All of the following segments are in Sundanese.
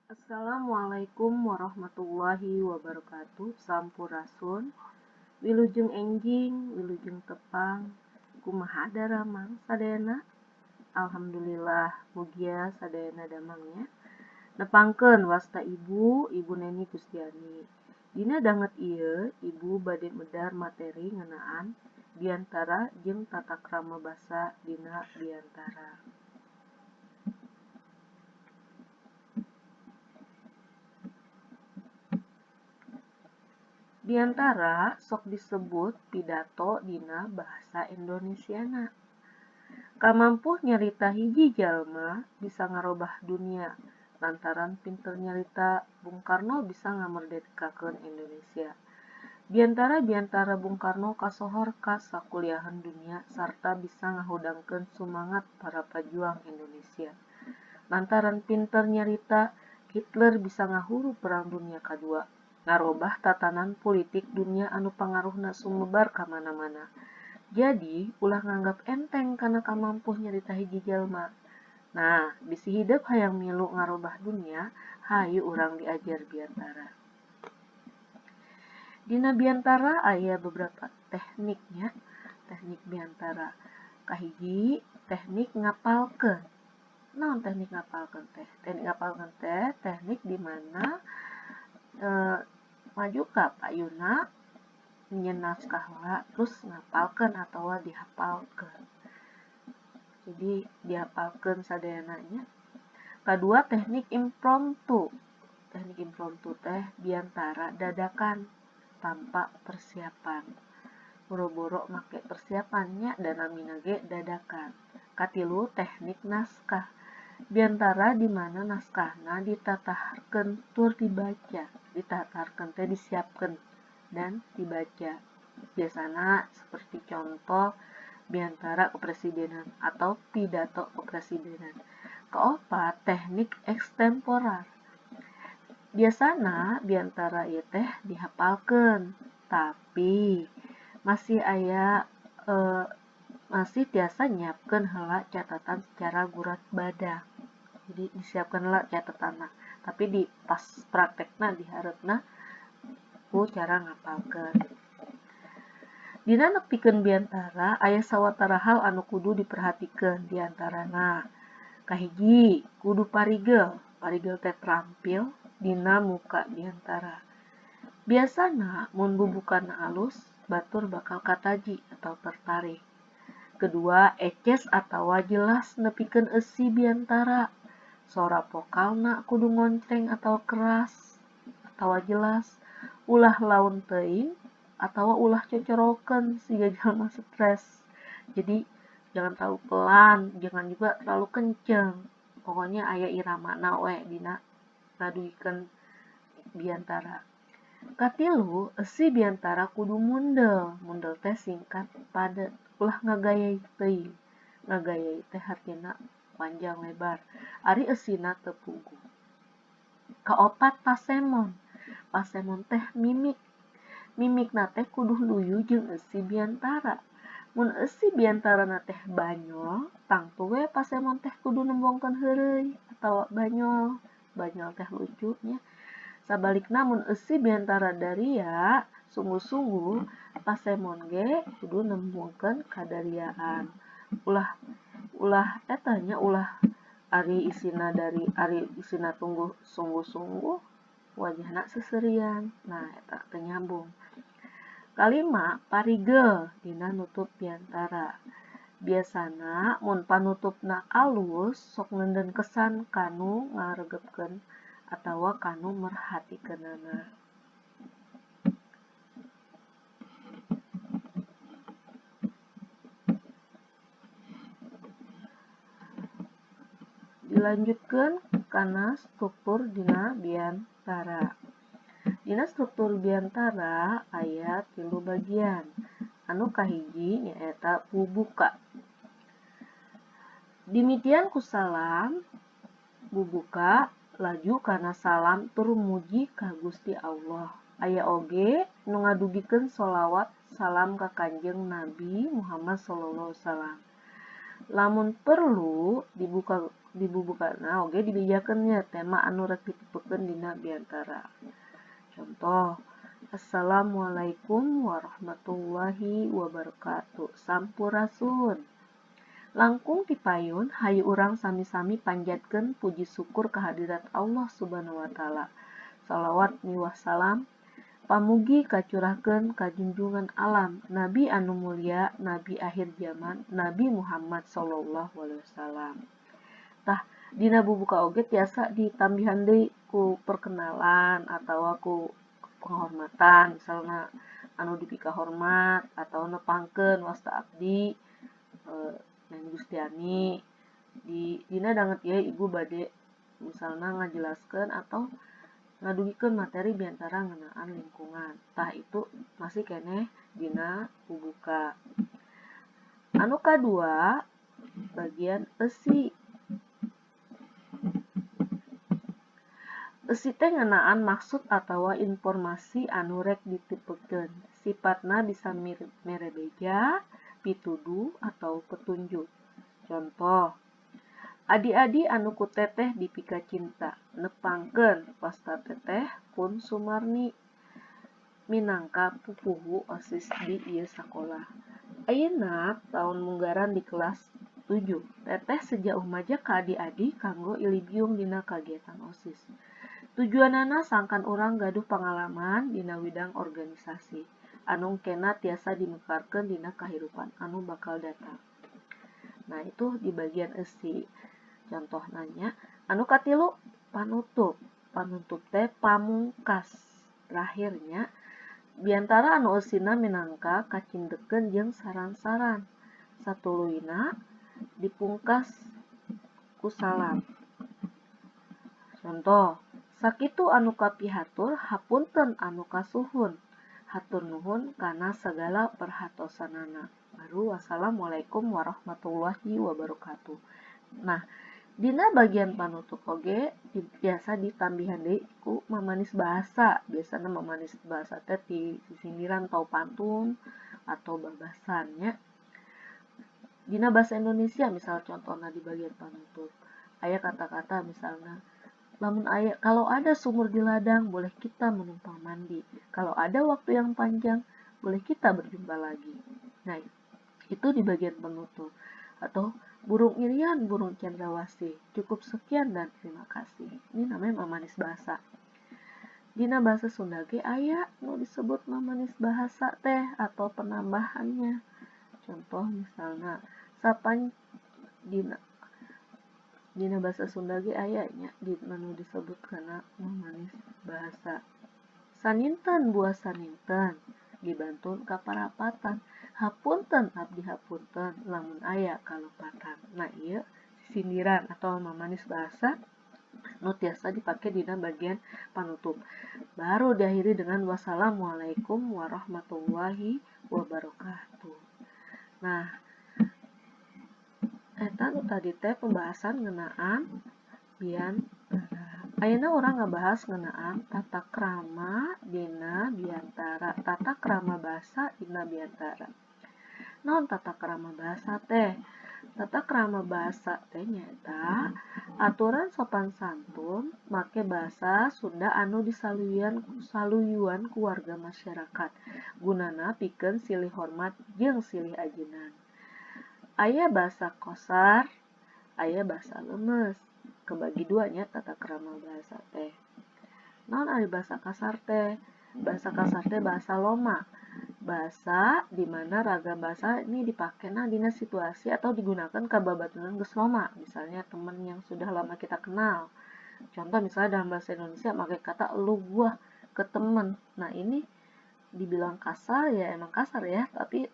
Assalamualaikum warahmatullahi wabarakatuh. Sampurasun. Wilujeng enjing, wilujeng tepang. Kumaha daramang sadayana? Alhamdulillah, mugia sadayana damangnya. Nepangkeun wasta ibu, Ibu Neni Gustiani. Dina danget ieu, ibu bade medar materi ngeunaan biantara jeung tata krama basa dina biantara. Biantara sok disebut pidato dina bahasa Indonesiana. Kamampuh nyarita hiji jalma bisa ngarobah dunia lantaran pinter nyarita Bung Karno bisa ngamerdekakeun Indonesia. Biantara-biantara Bung Karno kasohor ka sakuliahan dunia sarta bisa ngahudangkeun sumangat para pajuang Indonesia. Lantaran pinter nyarita, Hitler bisa ngahuru Perang Dunia Kadua, ngarobah tatanan pulitik dunia anu pangaruhna sumebar ka mana-mana. Jadi, ulah nganggap enteng kana kamampuh nyarita hiji jalma. Nah, bisi hidep hayang milu ngarobah dunia, hayu urang diajar biantara. Dina biantara aya beberapa tekniknya, teknik biantara. Kahiji, teknik ngapalkeun. Naon teknik ngapalkeun teh? Teknik ngapalkeun teh teknik di mana maju ka payuna nyieun naskah heula terus ngapalkeun atawa dihapalkeun. Jadi dihapalkeun sadayana nya. Kadua, teknik impromptu. Teknik impromptu teh biantara dadakan tanpa persiapan. Boro-boro make persiapannya dan namina ge dadakan. Katilu, teknik naskah. Biantara di mana naskahna ditatarkeun tur dibaca. Ditatarkeun teh disiapkeun dan dibaca. Biasana seperti contoh biantara kepresidenan atau pidato kepresidenan. Keopat, teknik ekstemporar. Biasana biantara ieu teh dihapalkeun, tapi masih aya masih tiasa nyiapkeun heula catatan secara gurat badak. Jadi disiapkeun heula catatanna, tapi di pas praktekna dihareupna ku cara ngapalkeun. Dina nepikeun biantara aya sawatara hal anu kudu diperhatikeun, diantarana kahiji, kudu parigel. Parigel teh terampil dina muka biantara. Biasana mun bubukana alus, batur bakal kataji atau tertarik. Kedua, eces atawa jelas nepikeun eusi biantara. Sora vokalna kudu ngoncreng atau keras atawa jelas, ulah laun teuing atawa ulah cocorokeun siga jalma stres. Jadi jangan terlalu pelan, jangan juga terlalu kenceng. Pokoknya aya iramana we dina ngadugikeun biantara. Katilu, eusi biantara kudu mundel. Mundel teh singkat padet, ulah ngagayai teuing. Ngagayai teh hartina panjang lebar, ari eusina teu puguh. Kaopat, pasemon. Pasemon teh mimik. Mimikna teh kudu luyu jeung eusi biantara. Mun eusi biantarana teh banyol, tangtu we pasemon teh kudu nembongkeun heureuy atawa banyol. Banyol teh lucu nya. Sabalikna mun eusi biantara daria sungguh-sungguh, pasemon ge kudu nembongkeun kadariaan. Ulah ulah eta nya, ulah ari isina dari ari isina tunggu sungguh-sungguh wajahna seserian. Nah, eta teu nyambung. Kalima, parigel dina nutup biantara. Biasana mun panutupna alus sok nenden kesan kanu ngaregepkeun atawa kanu merhatikeunana. Dilanjutkeun kana struktur dina biantara. Dina struktur biantara aya 3 bagian. Anu kahiji nyaeta bubuka. Dimitian ku salam bubuka laju kana salam tur muji ka Gusti Allah. Aya oge nu ngadugikeun sholawat salam ka Kanjeng Nabi Muhammad sallallahu alaihi wasallam. Lamun perlu dibuka Di bubukana oge dibejakeun nya tema anu rek ditepekeun dina biantara. Contoh, Assalamualaikum warahmatullahi wabarakatuh. Sampurasun. Langkung ti payun, hayu urang sami-sami panjatkeun puji syukur kehadirat Allah Subhanahu wa taala. Salawat miwah salam pamugi kacurahkeun ka junjungan alam, Nabi anu mulia, Nabi akhir zaman, Nabi Muhammad sallallahu alaihi wasallam. Tah, dina bubuka oge tiasa ditambihan deui ku perkenalan atawa ku penghormatan, misalna anu dipika hormat atau nepangkeun wasta abdi Neng Gustiani, di dina danget ieu ibu bade misalna ngajelaskeun atau ngadugikeun materi biantara ngeunaan lingkungan. Tah, itu masih keneh dina bubuka. Anu kadua, bagian eusi. Eusi teh ngeunaan maksud atawa informasi anu rek ditepekeun. Sifatna bisa mere beja, pituduh, atau petunjuk. Contoh, adi-adi anu ku teteh dipika cinta, nepangkeun wasta teteh Pun Sumarni minangka pupuhu OSIS di ieu sakolah. Ayeuna taun munggaran di kelas 7. Teteh seja umajak ka adi-adi kanggo ilibiung dina kagiatan OSIS. Tujuanana sangkan urang gaduh pangalaman dina widang organisasi anu engkena tiasa dimekarkeun dina kahirupan anu bakal datang. Nah, itu di bagian eusi. Contohna nya, anu katilu panutup. Panutup teh pamungkas terakhirnya biantara anu eusina minangka kacindekeun jeung saran-saran. Satuluyna dipungkas ku salam. Contoh, sakitu anu kapihatur hapunten anu kasuhun. Hatur nuhun kana sagala perhatosanana. Baru wassalamualaikum warahmatullahi wabarakatuh. Nah, dina bagian panutup oge biasa ditambihan deui ku mamanis bahasa. Biasana mamanis bahasa teh ti sisindiran atau pantun atau babasan nya. Dina bahasa Indonesia misal contohna di bagian panutup aya kata-kata misalnya lamun aya, kalau ada sumur di ladang boleh kita menumpang mandi. Kalau ada waktu yang panjang boleh kita berjumpa lagi. Nah, itu di bagian penutup. Atau burung irian, burung cendrawasih. Cukup sekian dan terima kasih. Ini namanya mamanis bahasa. Dina bahasa Sunda ge aya nu disebut mamanis bahasa teh atau penambahannya. Contoh misalnya sapan dina bahasa Sunda ge aya nya di nu disebut kana mamanis bahasa. Saninten buah saninten dibantun ka parapatan. Hapunten abdi hapunten lamun aya kalepatan. Nah, ieu sindiran atau mamanis bahasa nu tiasa dipake dina bagian panutup. Baru diakhiri dengan wassalamualaikum warahmatullahi wabarakatuh. Nah, eta nu tadi teh pembahasan ngeunaan biantara. Ayeuna urang ngabahas ngeunaan tata krama dina biantara, tata krama bahasa dina biantara. Naon tata krama bahasa teh? Tata krama bahasa teh nyaeta aturan sopan santun make bahasa Sunda anu disaluyuan ku warga masyarakat. Gunana pikeun silih hormat jeung silih ajengan. Aya bahasa kasar, aya bahasa lemes. Kebagi dua nya tata krama bahasa teh. Naon ari bahasa kasar teh? Bahasa kasar teh bahasa loma. Bahasa di mana ragam bahasa ini dipakena dina situasi atau digunakan ka babaturan geus loma, misalnya teman yang sudah lama kita kenal. Contoh misalnya dalam bahasa Indonesia pakai kata lu gua ke temen. Nah, ini dibilang kasar ya emang kasar ya, tapi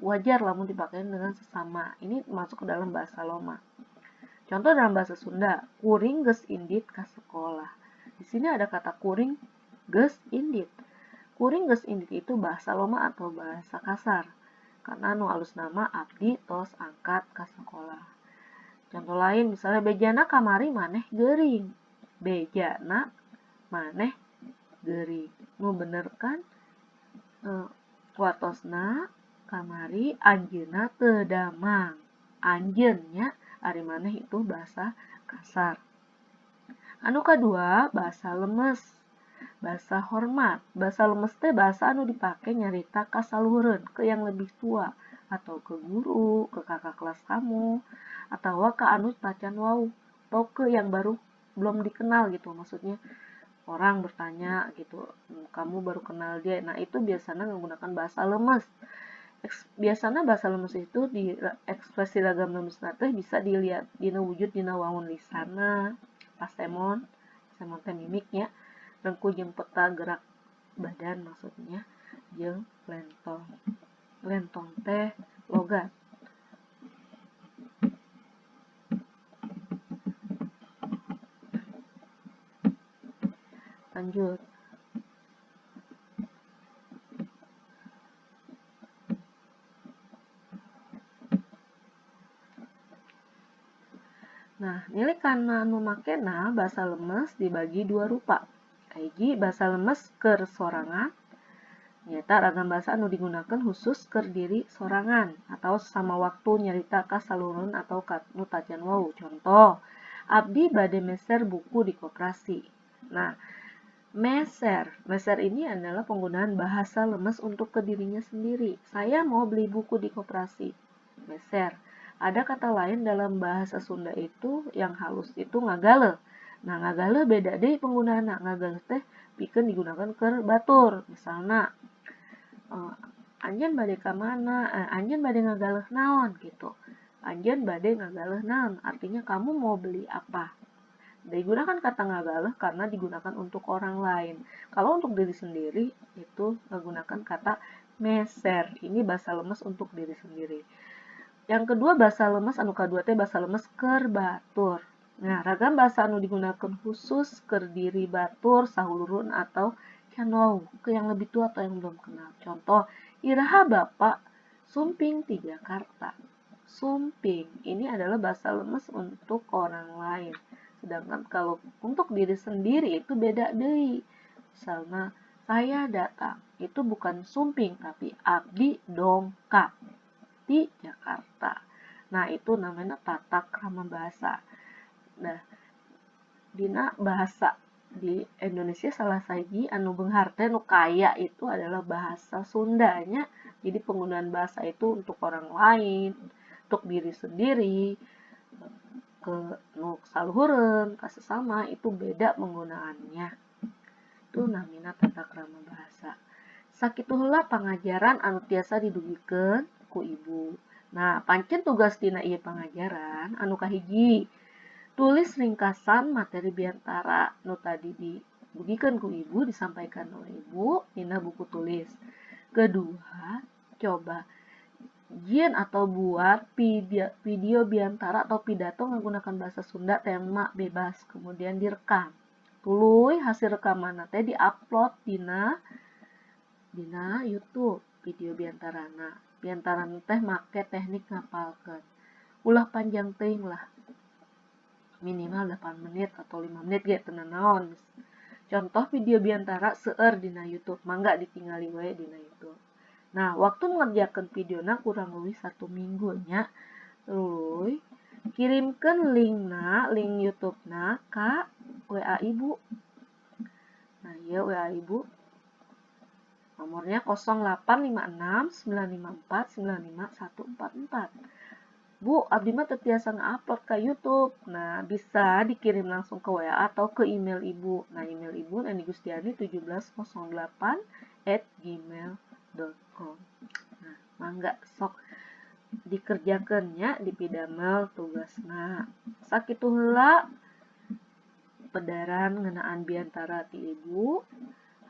wajar lamun dipakai dengan sesama. Ini masuk ke dalam bahasa loma. Contoh dalam bahasa Sunda, kuring geus indit ka sekolah. Di sini ada kata kuring geus indit. Kuring geus indit itu bahasa loma atau bahasa kasar. Karena nu alus nama abdi tos angkat ka sekolah. Contoh lain misalnya bejana kamari maneh geuring. Bejana maneh geuring. Nu bener kan wartosna kamari anjeunna teu damang. Anjeun nya Ari maneh itu bahasa kasar. Anu kadua bahasa lemes, bahasa hormat. Bahasa lemes teh bahasa anu dipake nyarita ka saluhureun, ke yang lebih tua atau ke guru, ke kakak kelas kamu, atau ke anu tacan wawuh, atau ke yang baru belum dikenal gitu. Maksudnya orang bertanya gitu, kamu baru kenal dia. Nah, itu biasanya menggunakan bahasa lemes. Biasanya bahasa lemes itu di ekspresi ragam lemes teh bisa dilihat dina wujud dina wangun lisana, pasemon, pasemon teh mimiknya, rengku jeung peta gerak badan maksudnya, jeung lentong. Lentong teh logat. Lanjut. Nah, nilai kana nu makena bahasa lemes dibagi dua rupa. Kahiji bahasa lemes keur sorangan, nyaeta ragam bahasa anu digunakan khusus keur diri sorangan atau sama waktu nyarita ka saluruheun atau ka nu tacan wawuh. Contoh, abdi bade meser buku di koperasi. Nah, meser. Meser ini adalah penggunaan bahasa lemes untuk ke dirinya sendiri. Saya mau beli buku di koperasi. Meser. Ada kata lain dalam bahasa Sunda itu yang halus itu ngagaleuh. Nah, ngagaleuh beda deui penggunaanna. Ngagaleuh teh pikeun digunakan keur batur. Misalna, anjeun bade ka mana? Anjeun bade ngagaleuh naon gitu. Anjeun bade ngagaleuh naon, artinya kamu mau beli apa. Digunakan kata ngagaleuh karena digunakan untuk orang lain. Kalau untuk diri sendiri itu menggunakan kata meser. Ini bahasa lemes untuk diri sendiri. Yang kedua bahasa lemes anu kadua teh bahasa lemes keur batur. Nah, ragam bahasa anu digunakan khusus keur diri batur, sahulurun atau can wawuh, ke yang lebih tua atau yang belum kenal. Contoh, iraha bapak sumping ti Jakarta. Sumping ini adalah bahasa lemes untuk orang lain. Sedangkan kalau untuk diri sendiri itu beda deui. Misalnya saya datang, itu bukan sumping tapi abdi dongkap di Jakarta. Nah, itu namanya tata krama bahasa. Nah, dina bahasa di Indonesia salah sahiji anu beunghar teh nu kaya itu adalah bahasa Sundanya. Jadi penggunaan bahasa itu untuk orang lain, untuk diri sendiri, ke nu saluhureun, ka sesama itu beda penggunaannya. Itu namina tata krama bahasa. Sakitu heula pangajaran anu tiasa didugikeun ku ibu. Nah, pancen tugas dina ieu pangajaran anu kahiji, tulis ringkasan materi biantara nu tadi didugikeun ku ibu, disampaikan oleh ibu dina buku tulis. Kedua, coba jieun atau buat video biantara atau pidato menggunakan bahasa Sunda tema bebas, kemudian direkam. Tuluy hasil rekaman teh diupload dina YouTube video biantarana. Biantarana teh make teknik ngapalkeun. Ulah panjang teuing lah. Minimal 8 menit atau 5 menit ge teu nanaon. Contoh video biantara seueur dina YouTube, mangga ditingali wae dina YouTube. Nah, waktu mengerjakan videona kurang lebih 1 minggu nya. Tuluy kirimkeun linkna, link YouTube-na ka WA ibu. Nah, ieu WA ibu. Nomornya kosong delapan lima enam sembilan lima empat sembilan lima satu empat empat. Bu, abdi mah teu tiasa nge-upload ke YouTube. Nah, bisa dikirim langsung ke WA atau ke email ibu. Nah, email ibu Neni Gustiani tujuh belas kosong delapan at gmail dot com. Nah, mangga sok dikerjakeun nya, dipidamel tugasna. Sakitu heula pedaran ngeunaan biantara ti ibu.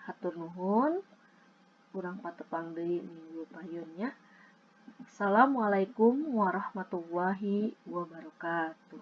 Hatur nuhun. Urang patepang deui minggu payun nya. Assalamualaikum warahmatullahi wabarakatuh.